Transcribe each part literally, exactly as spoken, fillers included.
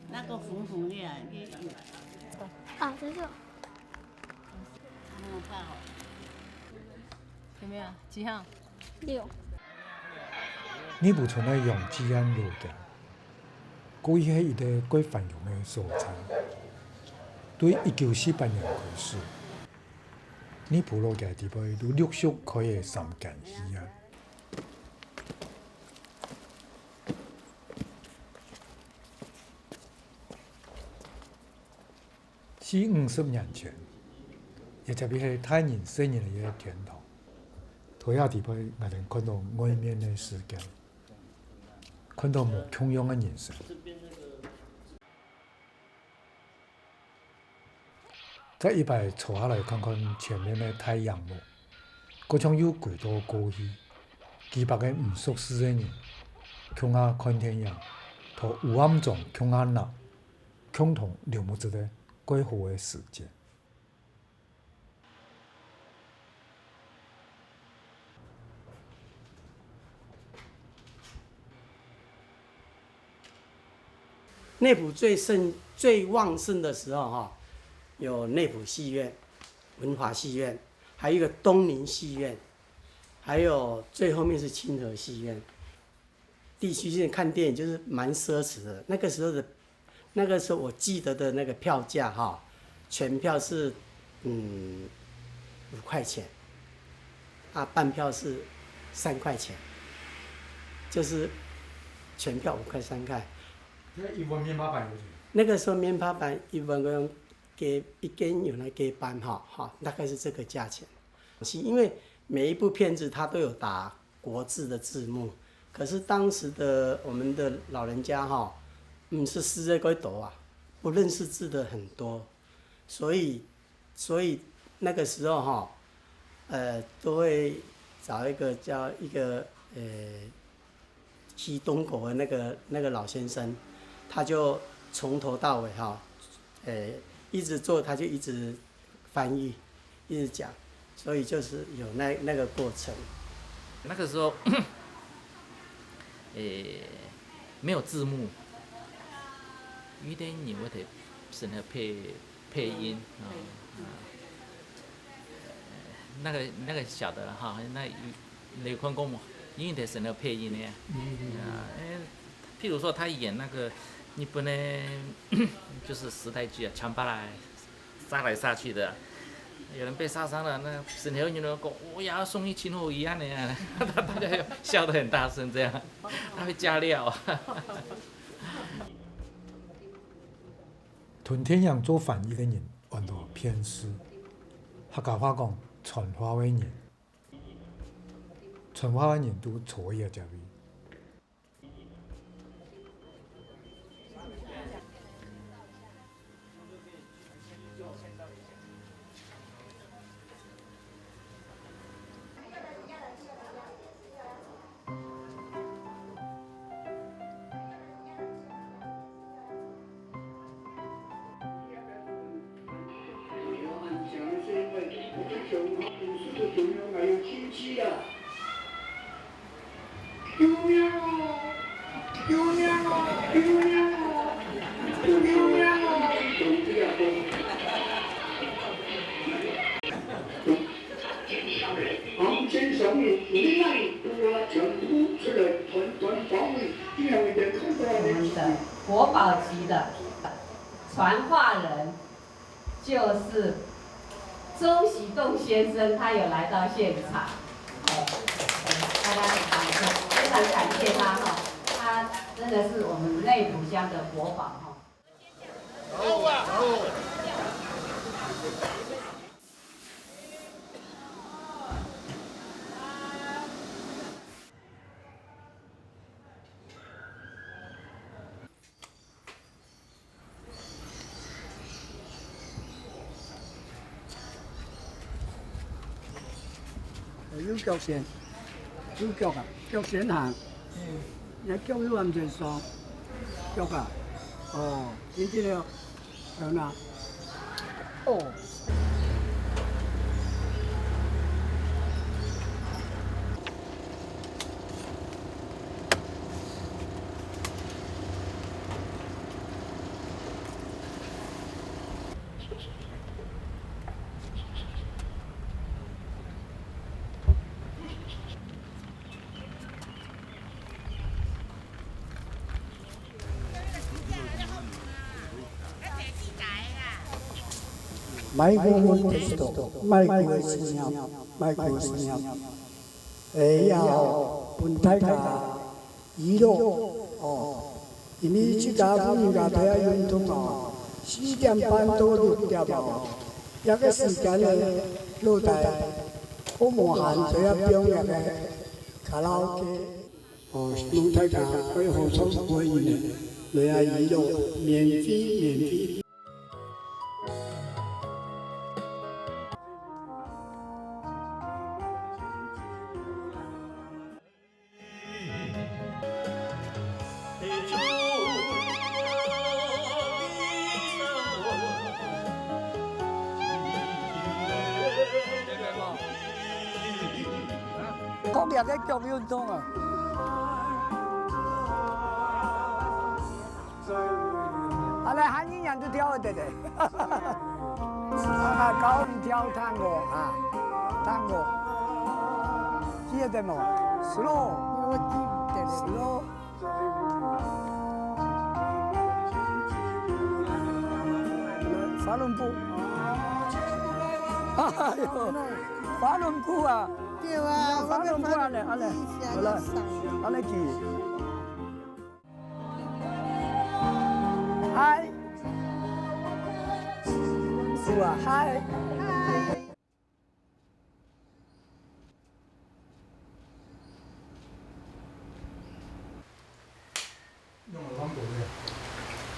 那个红红的啊，你有啊，这是。嗯，看好。有没有？几号？六。二埔村个楊繼安老家，過去係一個蓋繁榮个所在。對一九四八年開始，二埔老街底背都陸續開了三間戲院。 四五十年前，這就係大人細人个一個天堂。在這底背，𠊎兜看到外面个世界，看到無共樣个人生。 再一擺坐下來看看前面个大螢幕，好像又歸到過去，幾百個毋熟識个人，共下看電影，在烏暗中共下鬧，共同流目汁个蓋好个時節。 內埔最盛、最旺盛的時候哈，有內埔戲院、文華戲院，還有一個東寧戲院，還有最後面是清河戲院。 地區性看電影就是蠻奢侈的。那個時候的，那個時候我記得的那個票價哈，全票是，嗯，五塊錢，啊，半票是三塊錢，就是全票五塊三塊。該一碗面包粄有幾？那個時候面包粄一碗个，一間有那个半哈，哈，大概是這個價錢。是因為每一部片子它都有打 國字的字幕。可是當時的我們的老人家哈，毋識字个蓋多啊，不認識字的很多，所以，所以那個時候哈，呃，都會找一個叫一個，呃，起東國的那個，那個老先生，他就從頭到尾哈，呃，一直做，他就一直翻譯，一直講，所以就是有那，那個過程。那個時候，誒，沒有字幕，有兜人會在身後配，配音啊，啊，那個，那個曉得了哈，那有，你有看過嗎？有人在身後配音的呀。啊，誒，譬如說他演那個日本的，就是時代劇啊，強巴拉。 殺來殺去的，有人被殺傷了，那身後人都講，哦呀，送去清火一樣的呀，大家笑得很大聲，這樣，他會加料。同電影做翻譯个人安到編師，客家話講傳話个人，傳話个人都坐在這位。 我們講的是因為我們全部都是最重要个有经济啊！救命啊！救命啊！救命啊！救命啊！最重要个。 黄金小米，你那里都要全部出来团团包围，这样一点看到我们的国宝级的传话人，就是周喜栋先生，他有来到现场。哎，大家很感谢，非常感谢他哈，他真的是我们内埔乡的国宝哈。 有腳線，有腳啊，腳線行。嗯。若腳有恁仔爽，腳啊，哦，真正个，好啦。哦。 麥克風test，麥克个聲音，麥克个聲音。誒，也好，分大家娛樂哦，因為自家婦人家都愛運動哦，四點半到六點哦，這個時間呢，落來，好無閒就愛放這個卡拉OK。 哦，希望大家可以好唱歌个人呢，來啊，娛樂，免費，免費。 講兩個腳運動啊。啊，來，喊你娘就跳一點點。啊，教你跳探戈啊，探戈。記得無？Slow。我記得了。Slow。 法輪步。哎喲，法輪步啊！對啊，法輪步啊，恁樣，恁樣，好了，恁樣去。嗨，是啊，嗨。 用个網路咧。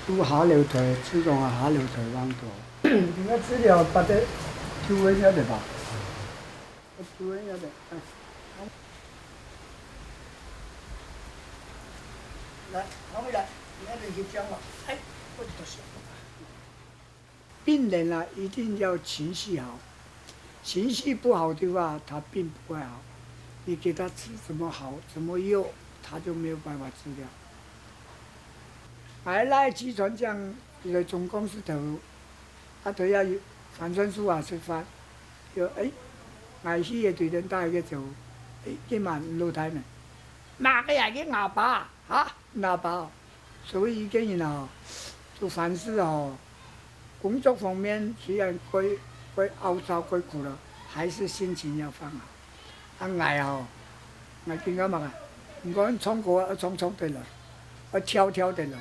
有下樓梯，自動啊，下樓梯網路。應該資料發个QA遐个吧？QA遐个，哎。來，後尾來，你那邊去講哦。哎，我就是。 病人啊，一定要情緒好，情緒不好的話，他病不會好。你給他吃什麼好，怎麼用，他就沒有辦法治療。𠊎倈仔痔瘡這樣，佢在中風時頭，啊，佢也有番檨樹下食飯，就，誒，𠊎去个對面打一個招呼，誒，今晚落台沒？麼个啊，佢阿爸，哈？ 拿包。所以一個人哦，做凡事哦，工作方面雖然會，會懊躁、會苦惱，還是心情要放好。啊，𠊎哦，𠊎感覺嘛，毋管唱歌啊，愛唱唱得來，愛跳跳得來，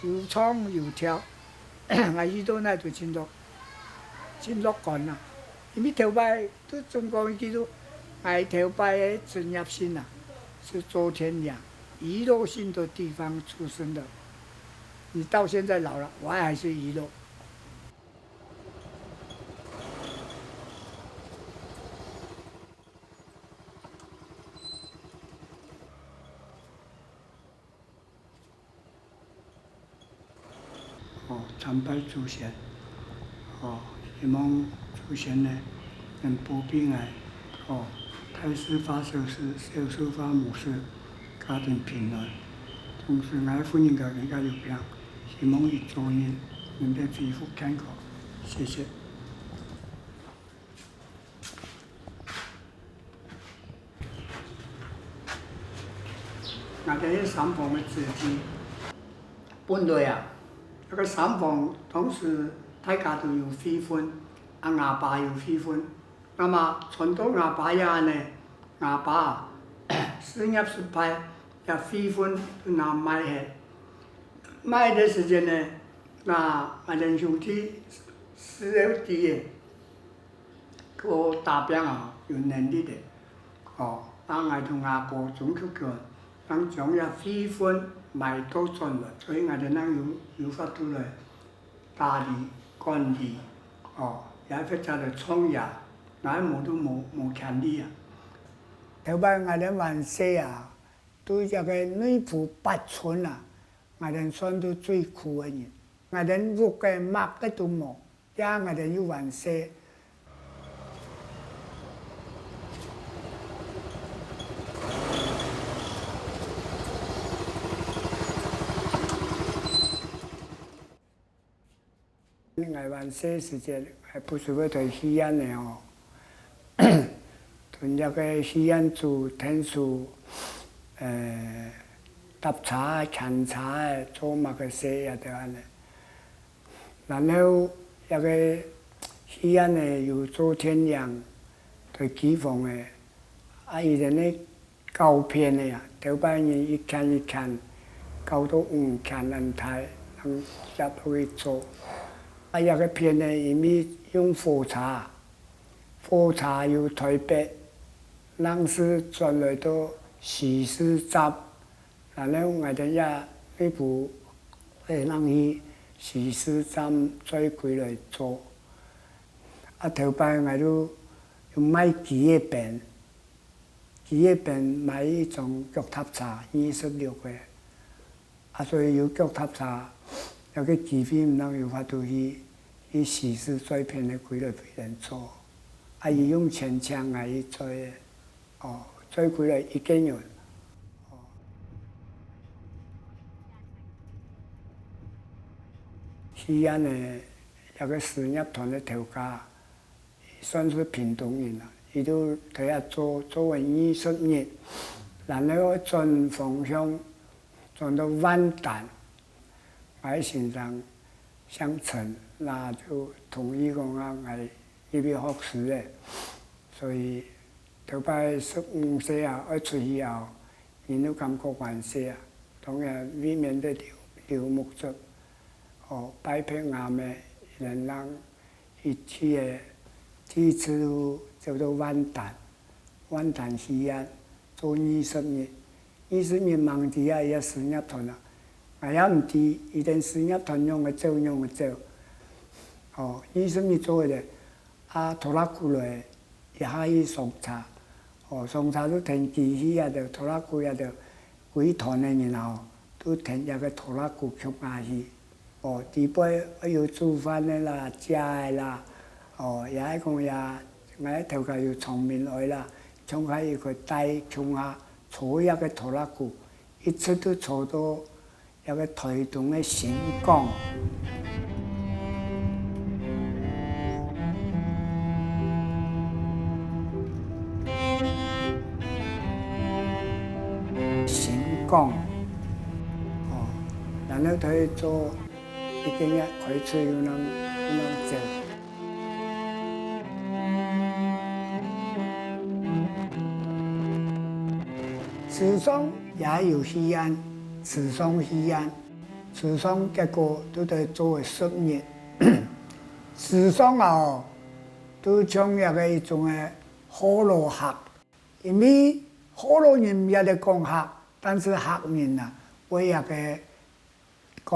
有唱有跳，𠊎遇到哪都真樂，真樂觀啊。因為頭擺 都總講一句，𠊎頭擺个職業性啊，是做天良，娛樂性的地方出身的。你到現在老了，我還是娛樂。 哦，參拜祖先，哦，希望祖先呢，能保庇𠊎，哦，大事化小事，小事化無事，家庭平安。同時，𠊎个婦人家更加有病，希望佢早日能夠恢復健康。謝謝。𠊎兜係三房个子弟，本來啊，這個三房當時大家都有悔婚，啊，吾爸有悔婚， 那麼傳到吾爸這呢，吾爸事業失敗，這悔婚都拿賣忒。賣个時節呢，那𠊎兜兄弟四个弟仔，過打拚啊，有能力个，哦，啊𠊎同阿哥鍾克強，正將這悔婚買倒轉來，所以𠊎兜正有有法度來 打理、管理，哦，也或者來創業，𠊎無都無無權利啊。頭擺𠊎兜還細啊，對這個內埔八村啊，𠊎兜算到最苦个人。𠊎兜屋个麼个都無，也𠊎兜又還細。 𠊎還細時節，𠊎不時會去戲院仔哦，同這個戲院主、店主，呃，搭茶、牽茶仔，做麼个事也都恁仔。然後這個戲院仔有做電影，在機房仔，啊，佢等个 搞片仔啊，頭擺人一圈一圈，搞到五圈恁大，正接落去做。啊，這個片仔因為用火車，火車由台北，正式轉來到西勢站，然後𠊎兜也內埔，會正去西勢站再歸來做。啊，頭擺𠊎就有賣機仔邊， 佢該片買一張腳踏車，二十六个，啊，所以有腳踏車，這個機會毋但有法度去，去西勢載片仔歸來分人做，啊，佢用錢請𠊎去載个，哦，載歸來一個人。哦。戲院仔，這個事業團个頭家， 算係屏東人啊，佢就在該做，做了二十日，然後轉方向，轉到萬丹。𠊎先生姓陳，那就同意講啊，𠊎入去學師仔。所以頭擺十五歲啊，愛出去啊，人就感覺還細啊，當然未免得流，流目汁。哦，拜別人个，人人 一去个，第一次就走到萬丹，萬丹戲院做二十日，二十日吂知啊，佢个事業團啊，𠊎也毋知，佢等事業團仰仔走，仰仔走。哦，二十日做个咧，啊，拖拉庫來，一下去上車，哦，上車就跈機器啊，就拖拉庫啊，就歸團个人啊，都跈這個拖拉庫共下去。 哦，底背愛有煮飯个啦、食个啦，哦，也係講也，𠊎頭家有長明哀啦，像下一個帶共下坐這個拖拉庫，一直都坐到這個臺東个新港。新港，哦，然後佢做 一個月開始又能，又能走。池上也有戲院，池上戲院，池上結果都在做个十日。池上啊，哦，都像這個一種个河洛客，因為河洛人毋曉得講客，但是客人啊，會這個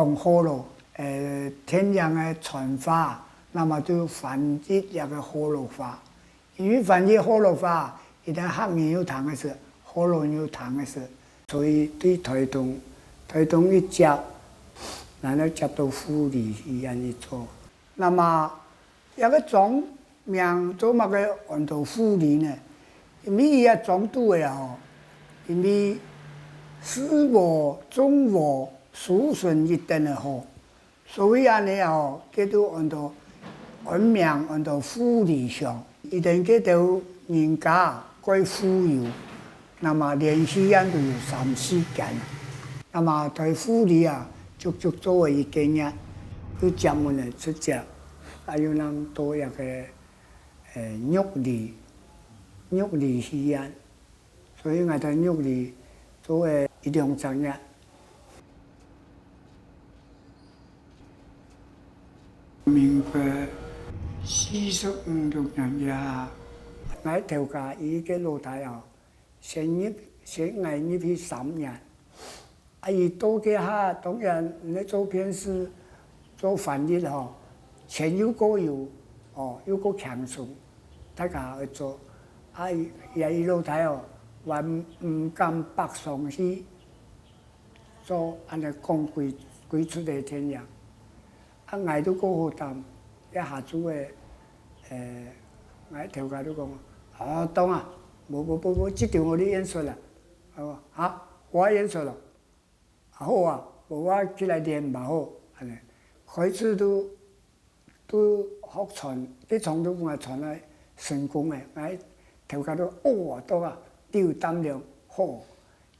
講河洛，呃，電影个傳話，那麼就翻譯這個河洛話。因為翻譯河洛話，一旦客人有聽个時，河洛人有聽个時，所以對臺東，臺東一接，然後接到富里戲院去做。那麼，這個莊名做麼个安到富里呢？因為佢个庄肚个吼，因為四和、中和、書順一等个好，所以恁呢吼，佢就安到，安名安到富里鄉。佢等該兜人家蓋富有，那麼連戲院都有三四間，那麼在富里啊，足足做了一個月，又接門來出接，啊，又能到一個，呃，玉里，玉里戲院。 所以𠊎在玉里做了一兩隻月。民國四十五六年个啊，𠊎頭家佢个老弟哦，先入，先𠊎入去三年，啊，佢到該下，當然，你做編劇、做翻譯吼，錢又過有，哦，又過輕鬆，大家愛做。啊，佢，佢，佢老弟哦，還毋敢北上去做恁呢講幾，幾齣个電影。啊，𠊎都過好膽，一下子个，呃，𠊎頭家都講，哦，當啊，無，無，無，無，這場我來演出啦。哦，啊，我演出咯。 啊，好啊，無我起來練嘛好，恁呢。開始都，都學傳，這場都分𠊎傳來成功个，𠊎頭家都，哦，到啊，你有膽量，好，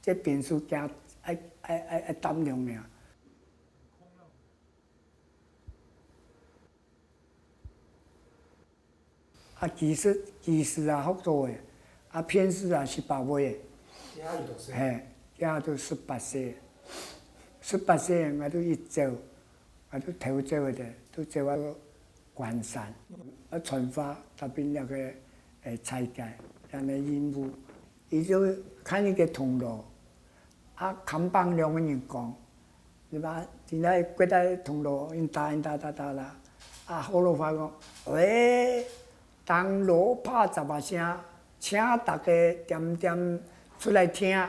這編劇驚，愛，愛，愛，愛膽量呢。 啊，技術，技術啊，學到个，啊，編劇啊，十八歲个。這下有多歲？嘿，這下都十八歲。十八歲，𠊎都一走，𠊎都偷走个，都走到關山，啊，傳話，搭邊那個，誒，菜街，恁呢任務。佢就看一個銅鑼， 啊，看板兩個人講，係吧？現在國大銅鑼，應答應答答答啦。啊，學老話講，喂，銅鑼拍十下聲，請大家恬恬出來聽。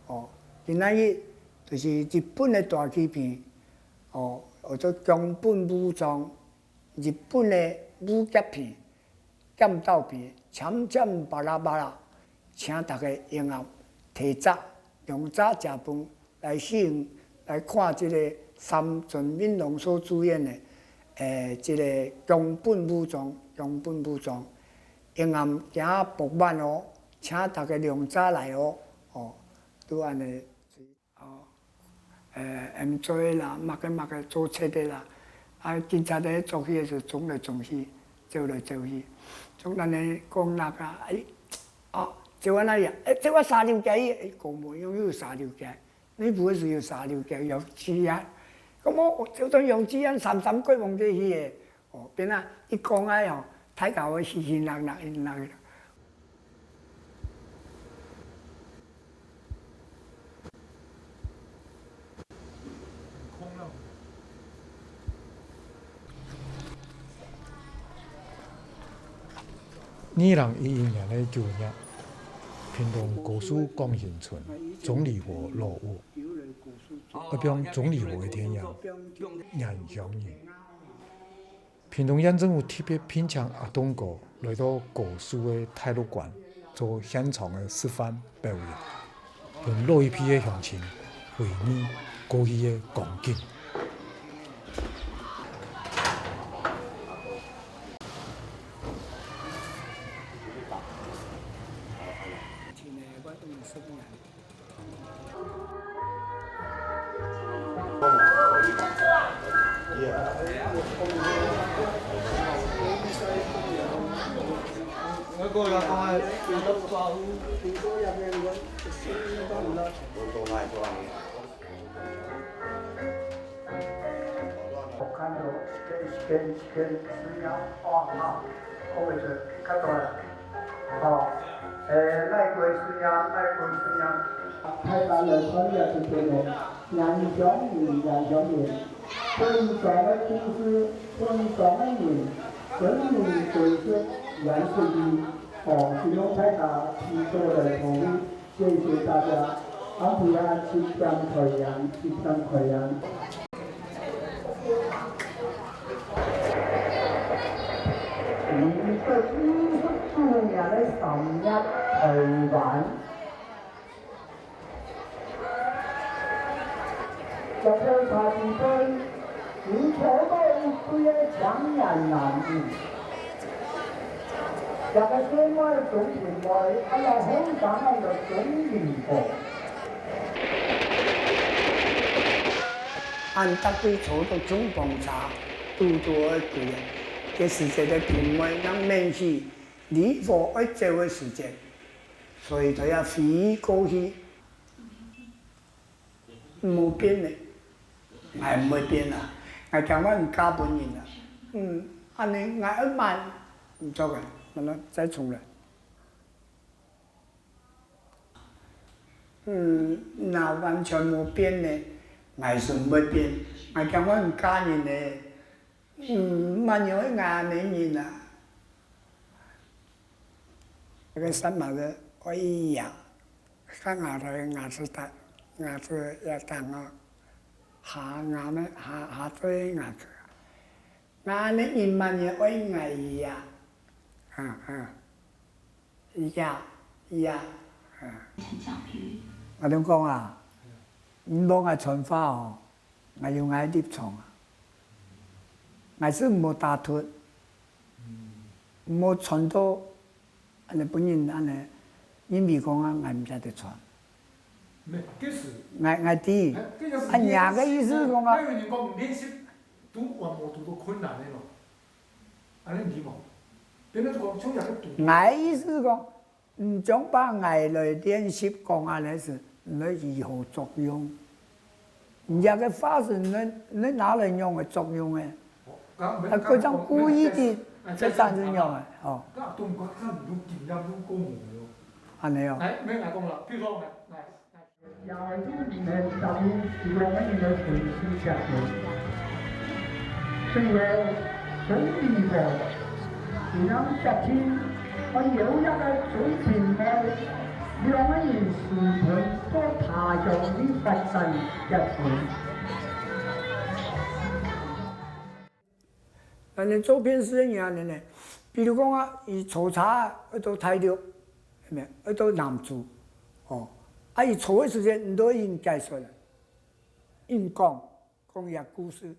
哦，今仔日就是日本个大劇片，哦，叫做宮本武藏，日本个武俠片。 劍鬥片，尖尖巴拉巴拉，請大家盈暗提早兩隻食飯來欣，來看這個三準敏郎所主演个，誒，這個宮本武藏，宮本武藏，盈暗行博物館哦，請大家兩隻來哦，哦，都恁呢。 哦，呃，M做个啦，麼个麼个做賊个啦，啊，警察咧捉佢个時，衝來衝去，走來走去，衝咱个講那个，哎，哦，走啊那樣，哎，走啊沙溜街，哎，講無用，又有沙溜街，你不會是有沙溜街，有治安，講我走到有治安，三三過往過去个， 哦，變啊，一講啊吼，大家會嘻嘻鬧鬧，鬧鬧。二零一一年个九月，屏東高樹廣興村鍾理和老屋，一部鍾理和个電影《原鄉人》。 屏東縣政府特別聘請阿東哥來到高樹个大陸館做現場个示範表演，分老一輩个鄉親回憶過去个光景。 我看到試驗，試驗，試驗，哦，好，我會做較大啦。 吼，誒，哪位試驗，哪位試驗。大家來參與這个原鄉人，原鄉人，分享个故事，分享个人，真正本身原始人，哦，希望大家提早來參與，謝謝大家。安平啊，七點開演，七點開演。舊年个三月，台灣，這調查之中，有找到一對个青年男女。這个細妹鍾平妹，還有後生个鍾明峰。恁逐對坐到衝鋒車，堵堵愛跪啊！該時節个平妹正愐起離火愛走个時節， 所以佢也飛過去，無變呢。𠊎毋會變啊！𠊎驚𠊎毋嫁分人啊！嗯，恁呢𠊎愛慢，毋著个，慢慢再重來。嗯，若完全無變呢，𠊎係毋會變。𠊎驚𠊎毋嫁人呢，嗯，麼人會愛𠊎恁呢人啊？ 該个三毛个，哎呀，看牙頭牙齒大，牙齒也大哦，下牙呢，下，下嘴牙齒。𠊎恁呢人麼人愛𠊎呀，啊，啊，呀，呀，啊。𠊎同你講啊，你無𠊎傳話哦， 𠊎有𠊎立場啊。𠊎係毋好打突，毋好傳到恁呢分人恁呢認為講啊，𠊎毋值得傳。無，該係，𠊎，𠊎知，哎，該就係啊，若个意思係講啊，該有人講練習堵還無堵到困難个咯，恁呢你無？變成講像若个堵。𠊎意思係講， 你將把𠊎來練習講恁呢係，你來有何作用？你這个話係你，你拿來仰个作用个？啊，該種故意个，這樣子仰个，哦。該東北看你用經驗用過無个咯。恁呢哦。來，無，𠊎講了，比如說，來，來，來。 也係有人个答應，希望个人个順序接受。最後，總理和佢等決定，愛邀約个總經理，兩个人私奔到他鄉去發展結婚。 恁呢做騙事个人恁呢呢，比如講啊，佢坐車愛到大陸，係無？愛到南投，哦，啊，佢坐个時間，你都愛應該說了，應講，講佢个故事，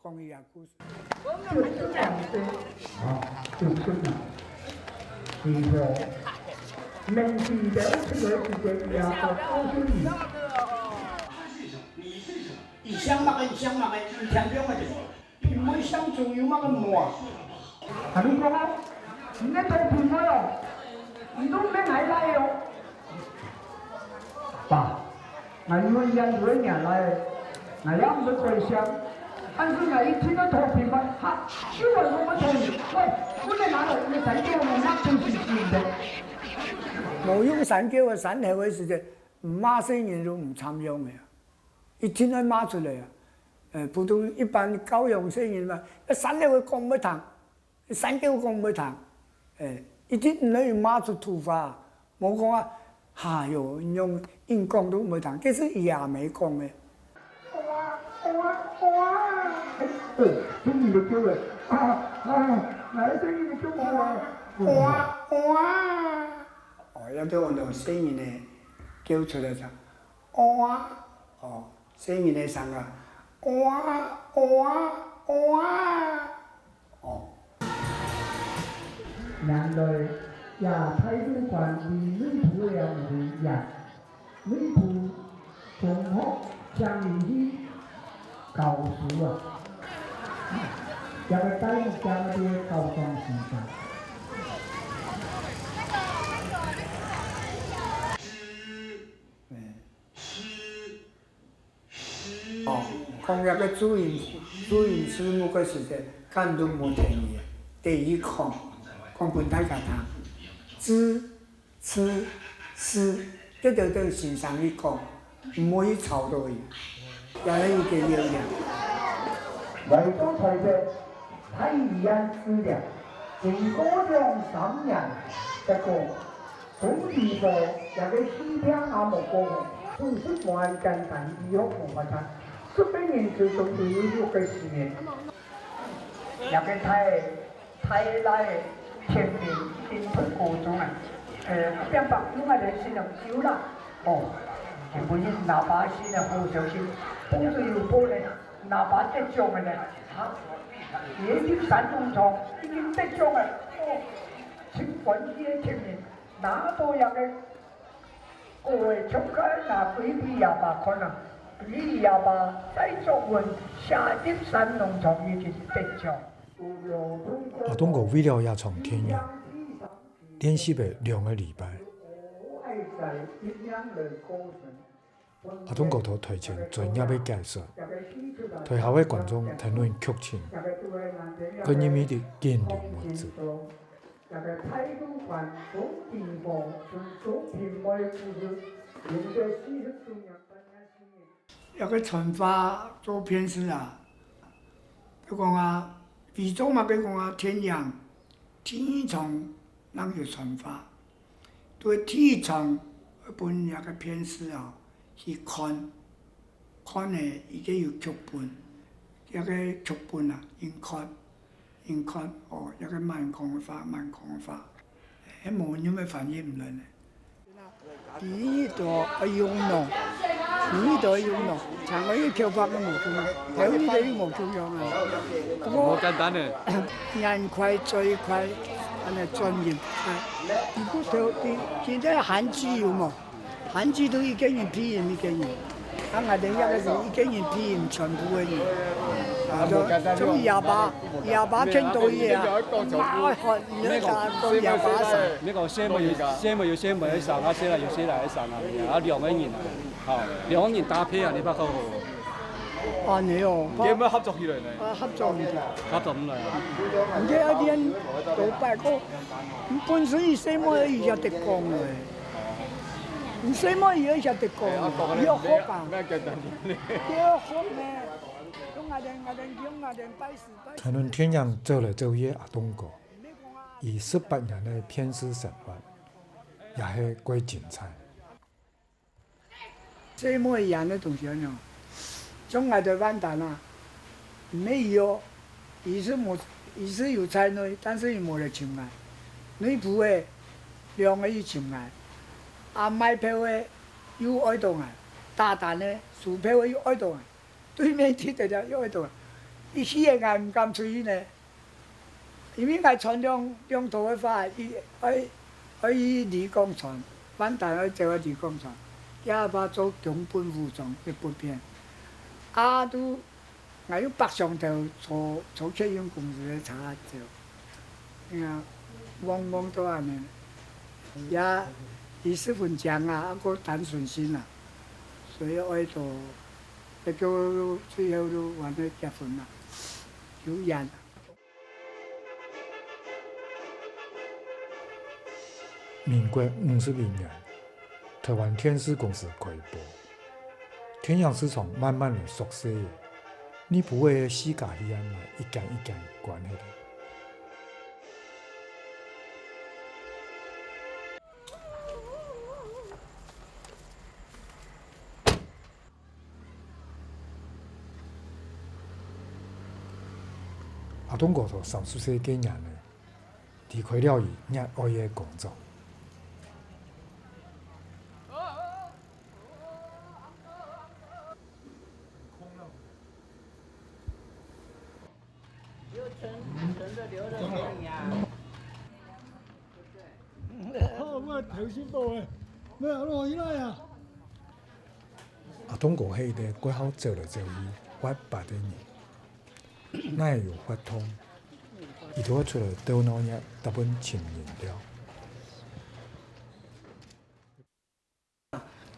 講佢个故事。啊，就出來。以後，問題了出來時間，也要告訴你。 你姓麼个？你姓麼个？你聽聽个，平妹姓鍾有麼个無啊？同你講啊，你个討平妹哦，你都毋免𠊎倈哦。爸，𠊎有个倈有个若倈，𠊎也毋會改姓，但是𠊎一定愛討平妹，哈，就愛講愛討你，喂，不能拿了，你个三舅母那真是死的。無用三舅个三後个時間，罵細人都毋參用个啊。 一定愛罵出來啊！呃，普通一般教養細人嘛，該三後个講毋會聽，三舅講毋會聽，欸，一定愛罵出土話，無講啊，哎喲，恁樣硬講都毋會聽，該係佢阿姆講个。哦，細人仔叫个，啊，啊，哪个細人仔叫我啊？哦，要對我用細人仔叫出來才。 哇，哦，細人仔聲啊，哇，哇，哇，哦。原來這大陸館離內埔兩里遠，內埔中學請你去教書啊。這个題目寫个係校長先生。 哦，講這个注音，注音字母个時節，敢都無聽伊，第一講，講分大家聽，字、字、字，這兜等先生去講，毋好去吵到伊，也係一个優點。來到台北，大醫院治療，經過兩三年，結果 總理和這个戲廳也無過好，手術無恁簡單，醫學無發達，十个人就總有一个死人。這个大，大倈，前面已經讀高中啊，呃，邊伯有麼个事情有啦，哦，全部人拿把心啊，互相心，幫助有幫咧，拿把得獎个咧，哈，也入山農場已經得獎个，哦，真歡喜个青年，拿到這个，各位全家拿歸位阿爸看啊，歸位阿爸再作文，寫入山農場已經得獎。 阿東哥為了這場田洋，練習了兩個禮拜。阿東哥在臺前專業个解說，臺下个觀眾談論劇情，佢認為佢緊張無止。 這个傳話做騙事啊！佢講啊，為做麼个講啊，田洋第二場正有傳話，對第一場分這个騙事啊去看，看呢，已經有劇本，這个劇本啊，應該 人看，哦，這个滿腔个話，滿腔个話，係無人會翻譯毋來呢。第一道愛用腦，第一道愛用腦，像𠊎个頭髮都無共樣，頭一道又無共樣啊。不過，無簡單呢。眼快嘴快，恁呢轉音快。毋過頭，今，今天漢字有無？ 漢字都一個人配音一個人，啊，𠊎等這个係一個人配音全部个人。啊，從，從啞巴，啞巴聽到佢啊，媽，好，你要講啞巴聲。你講先沒有，先沒有，先沒有聲啊，先來有聲來聲啊，啊，兩個人啊，好，兩個人搭配啊，你捌好好。啊，你哦，你有沒有合作起來呢？啊，合作毋得。合作毋來啊。你這一天都拜過，你本身你細妹一下得講了。 你細妹也曉得講，也好講，也好呢。用𠊎等，𠊎等用𠊎等拜師拜師。談論電影走來走去个阿東哥，佢十八年个騙事生活，也係過精彩。細妹一樣个東西哦，像𠊎在萬丹啊，毋係有，佢係無，佢係有在內，但是佢無來尋𠊎。內部个兩個去尋𠊎。 啊，賣票个又愛到𠊎，打單个、收票个又愛到𠊎，對面去得了又愛到𠊎。一去个𠊎毋敢出去呢，因為𠊎傳兩，兩頭个話，一，愛，愛去里港傳，萬丹愛走去里港傳，也怕做宮本武藏，會不便。啊，都 𠊎用北上頭坐，坐客運公司个車走。哎呀，往往都恁呢。也，佢十分靚啊，啊，過單身心啊，所以愛到，結果最後都還係結婚啦，有緣。 民國五十一年，臺灣電視公司開播，電影市場慢慢來縮細，內埔个四家戲院嘛一間一間關忒了。 阿東哥在三十歲該年呢，離開了佢熱愛个工作。 哦，𠊎頭先報个，𠊎落去啦呀。阿東哥係一個蓋好走來走去、活潑个人，哪有活動，佢都會出來鬥鬧熱，搭分尋人尞。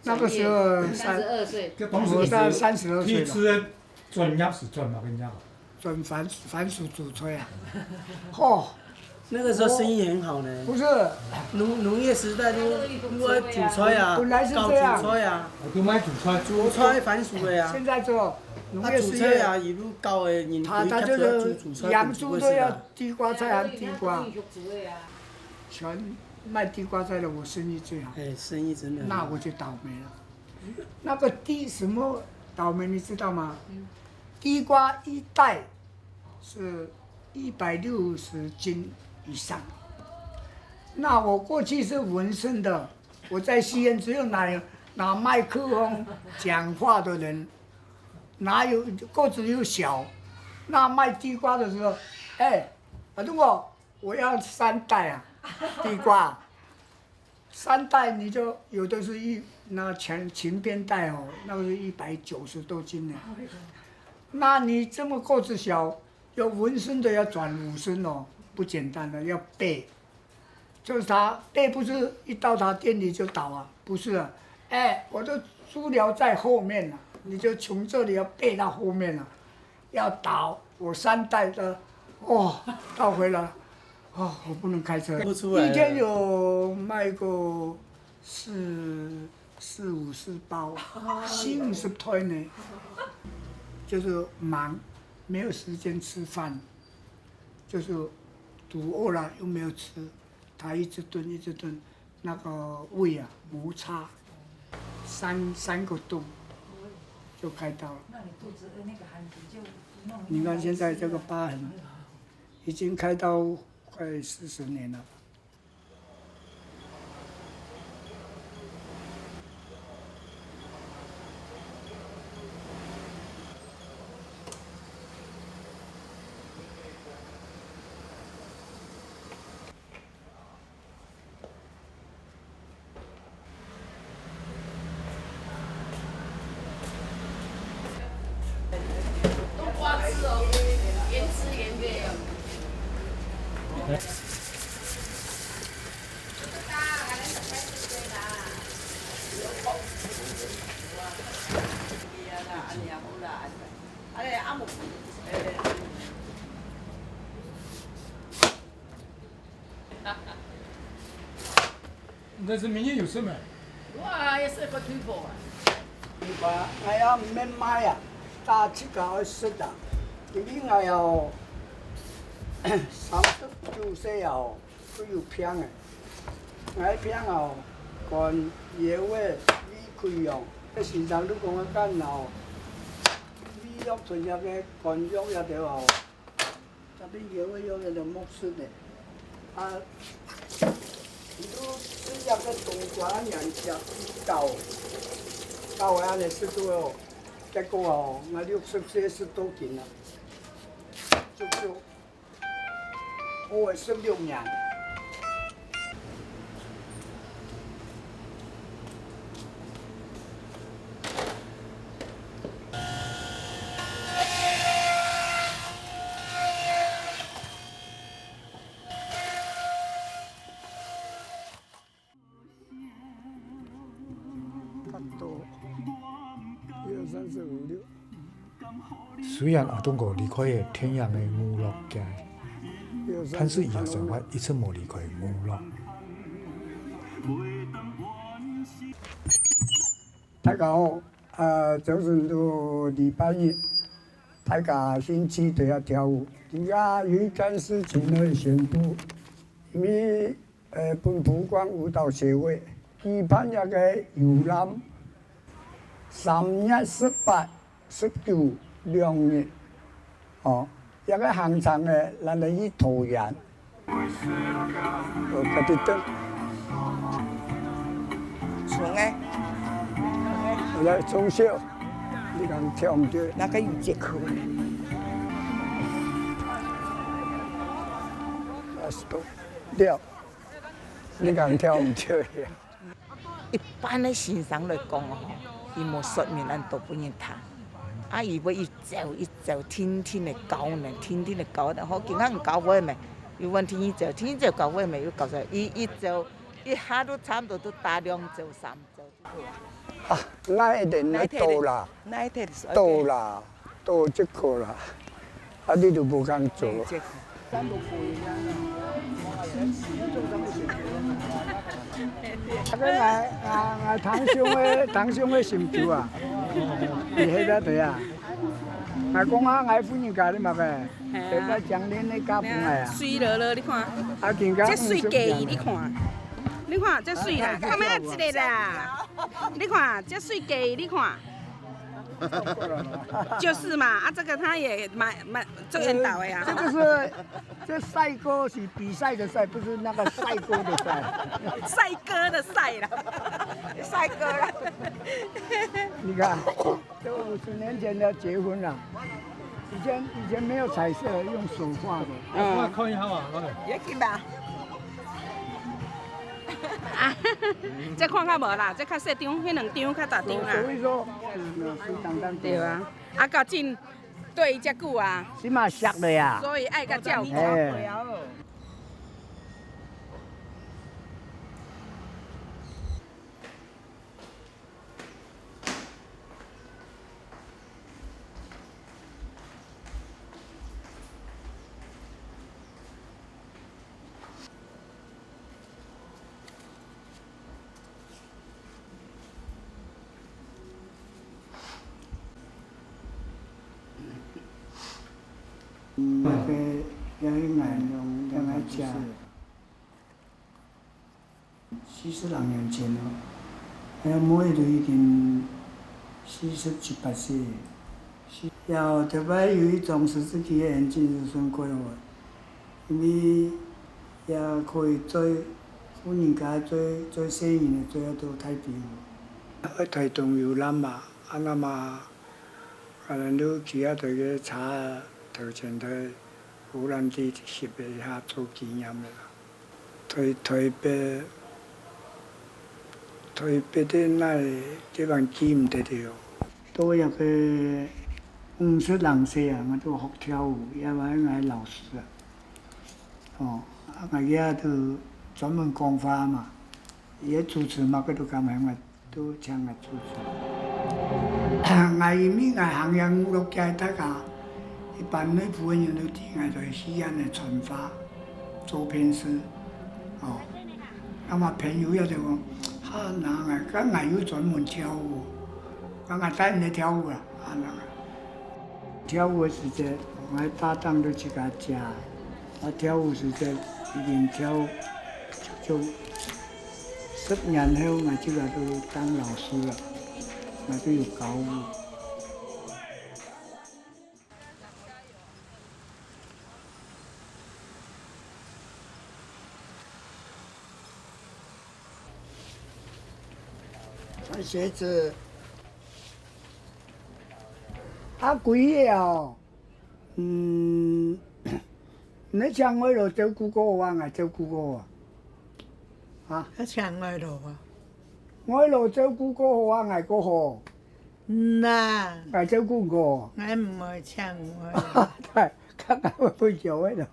那個時候三，三十二歲。我在三十二歲了。第一次的專業是專麼个業啊？專番，番薯煮菜啊。吼，那個時候生意很好呢。不是。農，農業時代都，都愛煮菜啊，本來是這樣。搞煮菜啊。哦，都賣煮菜。煮菜番薯的啊。現在做農業事業。啊，煮菜啊，一路搞的，人，他，他就是人家主要煮菜，養豬都要煮，不是啊。地瓜菜和地瓜。全 賣地瓜菜的，我生意最好。哎，生意真的很好。那我就倒霉了。那個地，什麼倒霉，你知道嗎？嗯。地瓜一袋是一百六十斤以上。那我过去是纹身的，我在戏院只有拿，拿麦克风讲话的人，哪有，个子又小，那卖地瓜的时候，哎，啊，如果我要三袋啊，地瓜，三袋你就有的是一，那前，前边袋哦，那个是一百九十多斤呢。那你这么个子小，要纹身的要转五身哦，不简单的，要背。就是他背不是一到他店里就倒啊，不是啊。哎，我的猪寮在后面啊，你就从这里要背到后面啊，要倒。我三袋的，哦，倒回来，哦，我不能开车。不出来了。一天有卖过四，四五十包，四五十袋呢，就是忙，没有时间吃饭，就是肚饿了又没有吃，他一直炖一直炖，那个胃啊摩擦，三，三个洞就开刀了。那你肚子饿，那个寒皮就弄，你看现在这个疤痕，已经开刀快四十年了。你这是明年有事没？有啊，也是个推广啊。你把，哎呀，免买啊，大自家爱食啊。因为哎呀，三十九岁啊，都有病诶。哎病啊，肝、腰诶、胃溃瘍，这先生都讲个肝啊，胃药吞下个肝药也得哦。 Tapi有个有个都没事的。啊，你都吃那个冬瓜年吃到，到俺的吃多哦，结果哦，俺六十岁十多斤了，就就，我十六年。 較多，一二三四五六。虽然阿東哥離開了天然个娛樂界，但是佢个生活一直無離開娛樂。大家好，呃，就是禮拜日，大家興起都要跳舞。今下有一件事情要宣布，因為 呃，分普光舞蹈協會舉辦一个遊覽，三月十八、十九兩日，哦，一个行程呢，咱来去桃園。哦，搿啲燈。重个。來，鍾秀，你講跳毋對。那个有藉口。啊，stop，了。 你講跳毋對呀？一般个先生來講吼，佢無說明恁多分人聽。啊，佢會一招一招，定定个教呢，定定个教呢。好，今下毋教會咩？又問定一招，定一招教會咩？又教出來，佢一招，一下都差毋多都打兩招、三招就好啊。啊，𠊎一定愛到啦，哪一天？到啦。 都即个啦，啊，你都無敢做。啊，个𠊎，𠊎，𠊎堂兄个，堂兄个心臼啊，你迄个对啊。𠊎講啊，𠊎婦人家你嘛个，係啊。特別將恁个家分𠊎啊。水了了，你看。啊，更加這水雞，你看，你看這水啦，看咩一个啦，你看這水雞，你看。就是嘛，啊，这个他也蛮蛮做引导的呀。这个是，这赛过是比赛的赛，不是那个赛过的赛。赛歌的赛啦，赛歌啦。你看，这五十年前的结婚了，以前以前没有彩色，用手画的。嗯，看一下嘛，老板。也行吧。啊，这看较无啦，这较细张，迄两张较大张啦。所以说，嗯，是当当对啊。 啊，到今对遮久啊，起码熟了呀。所以爱个照顾。哎。嗯，个，也应该，应该食。四十六年前咯，哎呀，妹都已经四十七八岁。是，也特别有一张十字架个眼镜是送过来。 因为也可以做婦人家做，做生意个，做得到太平。去台东游览嘛，啊，那么，啊，咱就骑啊，在个车头前头，游览地翕一下做纪念个啦。台，台北，台北个哪个地方记毋得了。到那个五十零岁啊，我就学跳舞，也毋係老师啊。 哦，啊，𠊎也都專門講話嘛，也主持嘛，佢都敢喊𠊎，都請𠊎主持。𠊎因為𠊎行業五六屆，大家一般內部个人都知𠊎在戲院个傳話、做編師，哦，那麼朋友也就講，哈，那𠊎，該𠊎又專門跳舞，該𠊎帶你來跳舞啊，啊，那。 跳舞个時節，𠊎搭檔都自家食。啊，跳舞時節已經跳足足十年後，𠊎自家都當老師了，𠊎都有教舞。 穿鞋子。啊，幾个哦？嗯，你請外勞照顧過好啊，𠊎照顧過好啊？啊？你請外勞啊？外勞照顧過好啊，𠊎過好。嗯啦。𠊎照顧過。𠊎毋會請外勞。對，剛剛我分享外勞。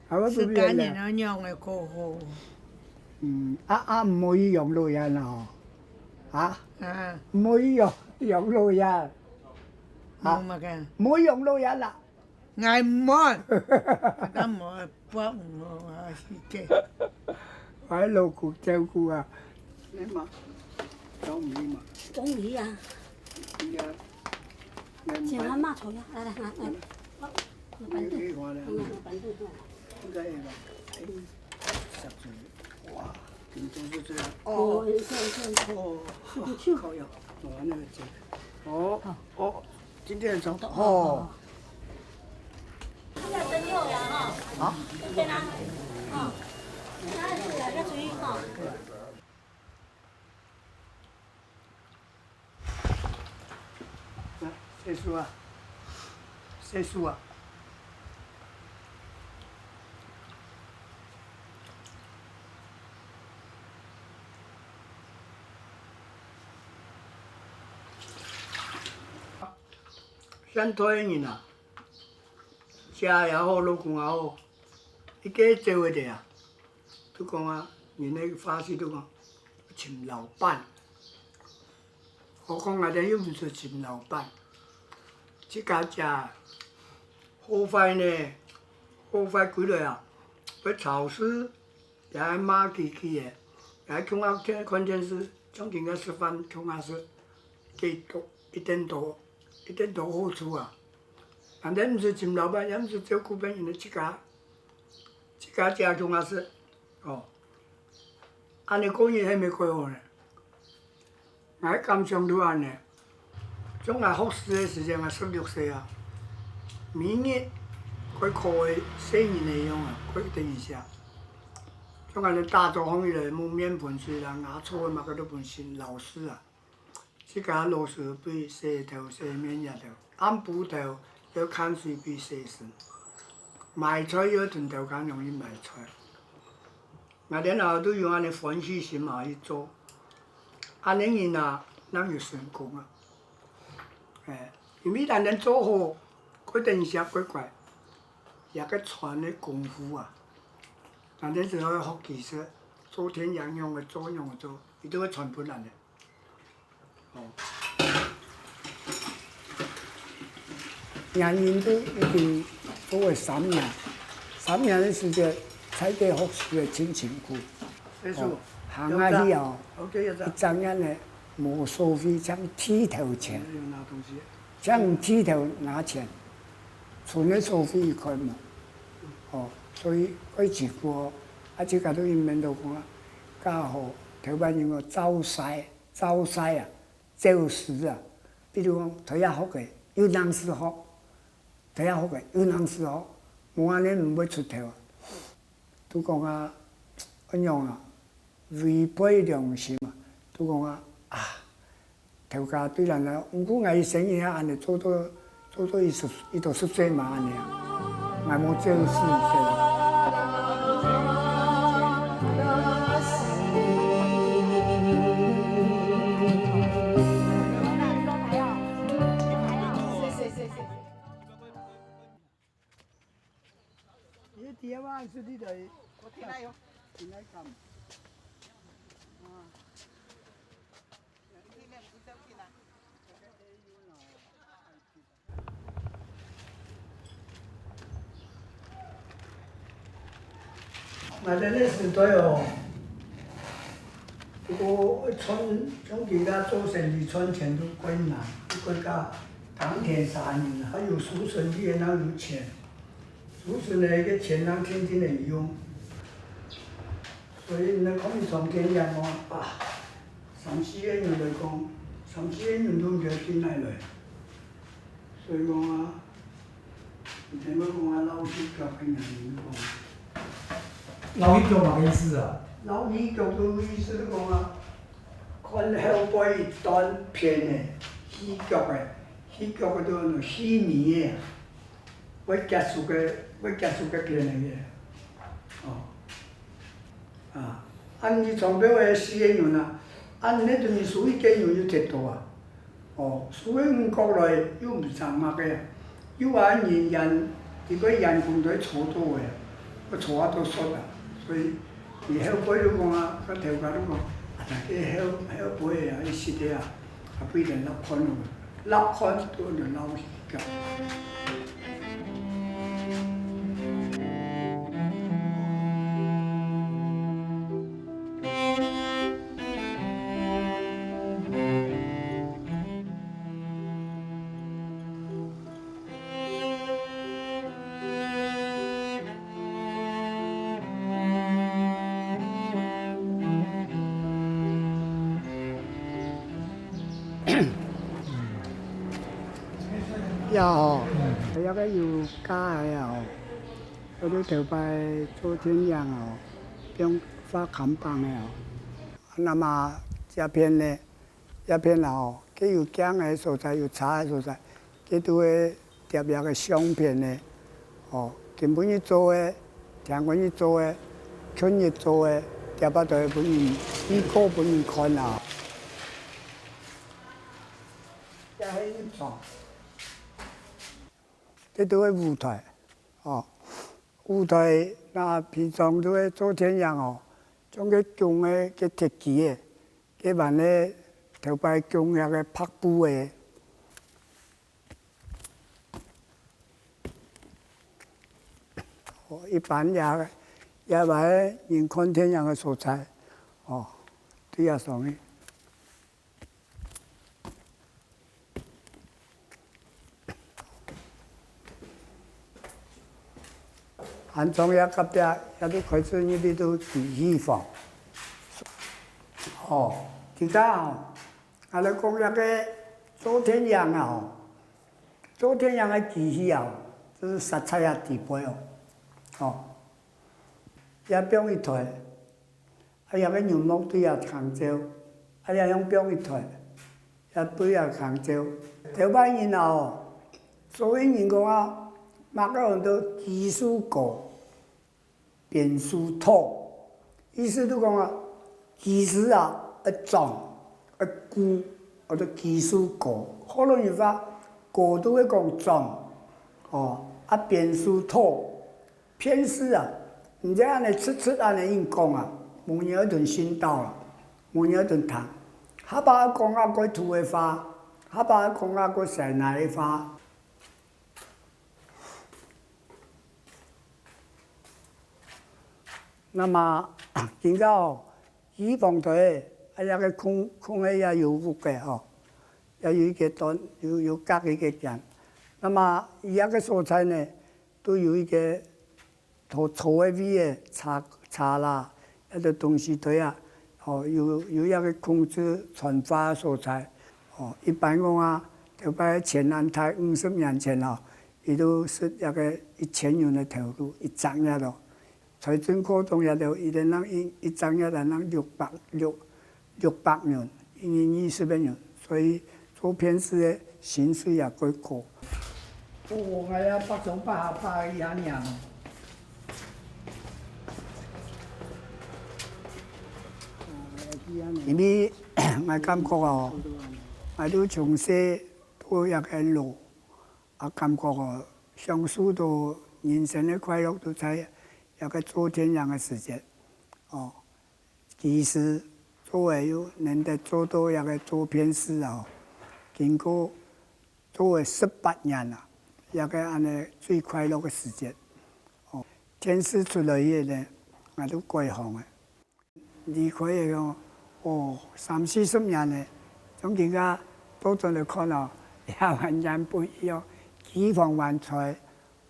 啊，我自家人个樣个過好。嗯，啊，啊，毋好去養老院啦吼。啊？啊。毋好去養，養老院。啊，無麼个。毋好去養老院啦。𠊎毋愛。啊，無愛，不毋好啊，是个。𠊎老舅照顧啊。你嘛，中午嘛。中午啊。你啊。請他罵吵呀，來來來來。 有板凳，有板凳。應該會吧？哎，十足，哇，緊張就這樣。哦，這樣這樣。哦，靠腰，哇，那個真，哦，哦，今天很長，哦。啊？來，洗手啊，洗手啊。現代人啊，食也好，老公也好，一個做會得啊。 都講啊，人个話事都講，尋老闆。何況𠊎兜又毋使尋老闆，自家食，好壞呢，好壞歸來啊，會吵事，也愛罵嘰嘰个，也愛共下看電視，像今个食飯共下食，幾多，一點多，一點多好處啊。反正毋使尋老闆，也毋使照顧別人个，自家，自家食共下食，哦。 恁呢過日係毋係過好呢？𠊎感想就恁呢。像𠊎學師个時節，𠊎十六歲啊，每日該考个細人仔樣啊，該等一下。像𠊎兜打早䟘起來，摸面盆水啦，牙搓个嘛，該都分先老師啊。自家老師分洗頭、洗面這兜，暗晡頭愛看水分洗身。買菜愛同頭家娘去買菜。𠊎兜啊，都用恁呢歡喜心啊去做。恁呢人啊，正有成功啊。哎，因為單單做好，該等一下乖乖，這个傳个功夫啊，單單只要學技術，做天仰仰个做仰个做，佢都會傳分人个。哦。 若人都已經做了三年，三年个時節，在該學書个真辛苦。哦，行下去哦，一隻人呢，無所費，像剃頭錢，像剃頭拿錢，賰个所費一塊無。哦，所以愛辛苦哦，啊，自家都毋免多講啊，較好，頭擺人講照師，照師啊， 照師啊，比如講，頭下學个，又正式學，頭下學个，又正式學，無恁呢毋會出頭啊。都講啊，恁樣啊，違背良心啊，都講啊，啊，頭家對咱來，毋過𠊎一生人啊，恁呢做到 做做一十，一到十歲嘛恁呢啊，𠊎無做事，對吧？𠊎兜个時代哦，不過賺，像今下做生理賺錢都較難，更加耕田殺人，還有收成个人哪有錢，收成个該錢哪定定个用。所以你看你上天仰哦，啊，三四個人來講，三四個人都毋曉去哪來。 所以講啊，你聽𠊎講啊，老戲劇个原因講，老戲劇麼个意思啊？老戲劇个意思講啊，看後背一段片个，戲劇个，戲劇个就係戲迷个，會結束个，會結束个片个。哦。 啊，恁樣長輩个四個銀啊，恁樣等於收一個銀就忒多啊。哦，收个五角來又毋成麼个啊，又話人員，一個員工都坐到个，我坐啊都煞啊，所以你後背就講啊，个頭家就講，啊，大家後，後背啊，一息个啊，啊，不一定落款咯，落款都就老戲劇。 呀吼，這個有加个啊吼，𠊎兜頭擺做電影啊吼，變畫看板个啊吼。那麼這片呢，這片啊吼，佢有鏡个所在，有差个所在，佢都會貼這個相片呢。哦，今晡日做个，聽晡日做个，近日做个，貼啊都分人，預告分人看啊。 這係一場，這都係舞台，哦，舞台若平常都係做電影哦，將該弓个，該鐵枝个，該還个頭擺弓个，該白布个，哦，一般也，也還人看電影个所在，哦，對啊，上去。 安裝也隔壁，也都開始入去都電器房。哦，其他哦，啊，來講這個做電影啊吼，做電影个機器啊，就係實在啊底背哦。哦，也放一台，啊，也个銀幕對啊行走，啊，也用放一台，也對啊行走。頭擺人啊吼，所以人講啊，麼个安到技術高， 變數多。意思就講啊，技術啊，愛掌，愛顧，安到技術高。學老人話，高就會講掌，哦，啊，變數多。騙事啊，毋知恁呢直直恁呢硬講啊，無人會同信到啦，無人會同聽。下把講啊，過土个話，下把講啊，過西南个話。 那麼，今朝機房台，啊，這个空，空个也有屋个吼，也有一个單，有，有隔一个間。那麼，這个所在呢，都有一个坐，坐个位个茶，茶啦， 該个東西對啊，吼，有，有一个控制傳話个所在。吼，一般講啊，頭擺錢恁大，五十年前吼，佢都係一个一千銀个頭路，一隻月咯。財政課長也都一个人一，一隻月啊，人六百，六，六百銀，一日二十个銀，所以做騙事个薪水也過高。哦，𠊎也百上百下百个一下爾咯。 因為𠊎感覺哦，𠊎都從細到這个老，啊，感覺哦，享受到人生个快樂都在這个做電影个時節。哦，其實做个又能得做到這个做騙事哦，經過做个十八年啊，這个恁呢最快樂个時節。哦，電視出來以後呢，𠊎都改行个。 離開个哦，哦，三四十年了，從今下倒轉來看哦，也完全不一樣。機房還在，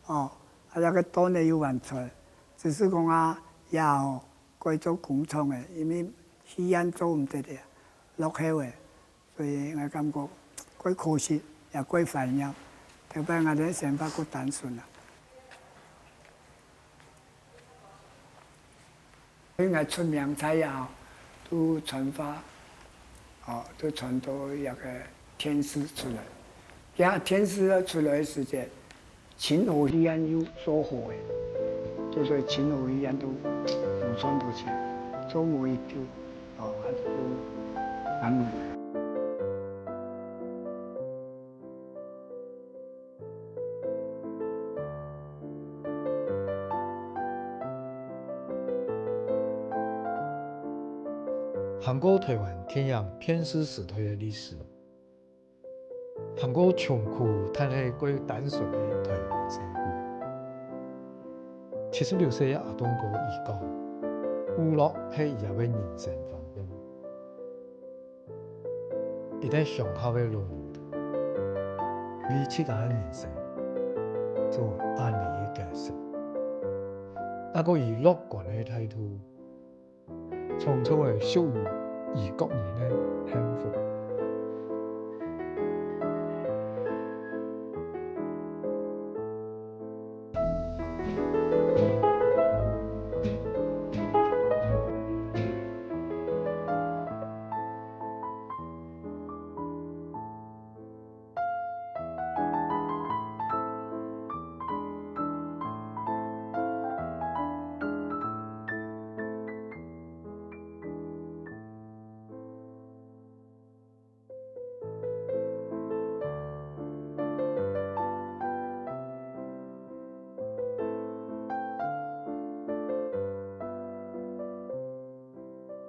哦，啊，這个單位又還在，只是講啊，也哦，改做工廠个，因為戲院做毋得了，落後个。 所以𠊎感覺蓋可惜，也蓋懷念。頭擺𠊎兜生活較單純啊。所以𠊎出名在啊，都傳話，哦，都傳到這个電視出來。這電視出來个時節， 清河戲院又做好个，就所以清河戲院都無賺到錢，做無一久，哦，還係都難過。行過台灣電影騙事時代个歷史。 行過窮苦，但係蓋單純个台灣生活。七十六歲个阿東哥佢講，娛樂係佢个人生方向。一個鄉下个老人，為自家个人生做恁樣个角色，啊，過以樂觀个態度，創造了屬於佢個人个幸福。